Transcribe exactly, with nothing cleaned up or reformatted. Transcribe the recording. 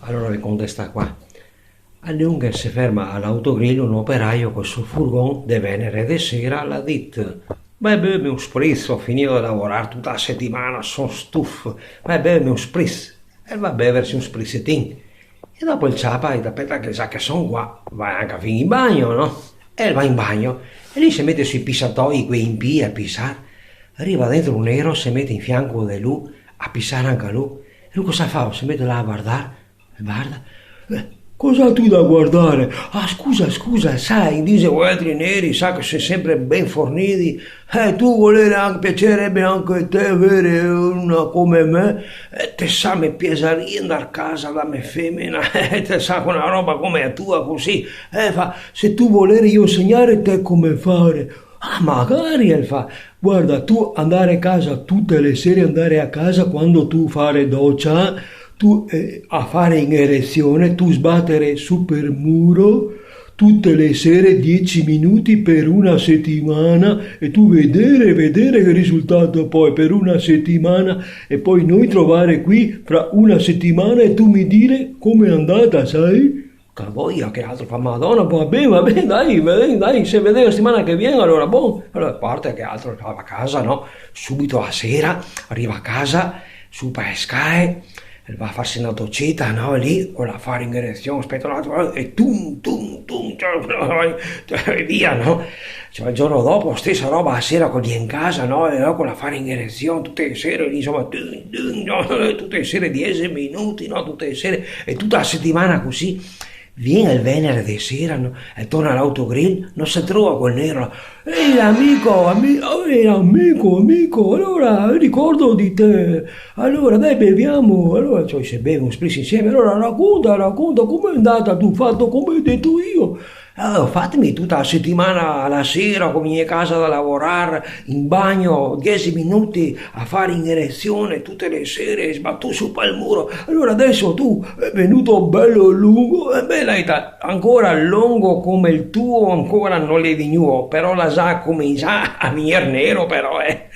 Alora ve conto sta qua. A le un se ferma a l'Autogrill un operaio col so furgon de venere de sera, el ga dit: "Vai beveme un spritz, go finìo de lavorar tuta la setimana, son stufo, vai beveme un spritz." E el va a beverse un spritzetin. E dopo el ciapa e el ga dit: "Speta che za che son qua, vago anca fin in bagno, no?" E el va in bagno, e lì se mete sui pisatoi, quei in pie a pisar. Riva dentro un nero, se mete in fianco de lu, a pisar anca lu. E lu cosa fa? Se mete là a guardar, e varda. "Eh, cosa ga tu da guardare?" "Ah, scusa, scusa, sa, i dixe voaltri neri, sa che sè senpre ben fornidi. Eh, tu volere anca, piaserebe anca a te avere una come me? Eh, te sa, me piasaria ndar casa da me femena, eh, te sa, co na roba come a tua, cusì. Eh, fa, se tu volere, i go insegnarete come fare." "Ah, magari", el fa. "Guarda, tu ndare casa tute le sere, ndare a casa quando tu fare docia, tu, eh, a fare in erezione, tu sbatere su pel muro tute le sere diese minuti per una setimana e tu vedere, vedere che risultato poi per una setimana, e poi noi trovare qui fra una setimana e tu mi dire come xe ndata, sa?" Che voia, che l'altro fa: "Madona, va ben, va ben, dai, va ben, dai, se vedemo setimana che vien, alora, bon." Alora parte che l'altro va a casa, no? Subito a sera, riva a casa, su pa le scale, el va a farse na doceta, no? Lì, co l'afare in erezion, speta un atimo, e tum, tum, tum, cioè, e via, no? Cioè, el giorno dopo, stesa roba, a sera co vien casa, no? E co l'afare in erezion, tute le sere, insoma, tum, tum, no? Tute le sere diese minuti, no? Tute le sere, e tuta la setimana cusì. Vien el venere de sera, no? E torna a l'Autogrill, no se trova col nero. "Ehi, amico, ami-, ehi, amico, amico, alora, ricordo de te. Alora, dai, bevemo." Alora, cioè, se beve un spritz insieme. "Alora, raconta, raconta, come xe ndata? Tu fato come go dito mi?" "Ah, fatome tuta la setimana, a la sera, co vegnevo casa da lavorar, in bagno, diese minuti, a fare in erezione tute le sere, sbatù su pal muro. Alora deso tu xe vegnù belo longo." "E beh, dai, ta-, ancora longo come el tuo ancora no l'è vegnù, però l'è za cominsià a vegner nero, però, eh."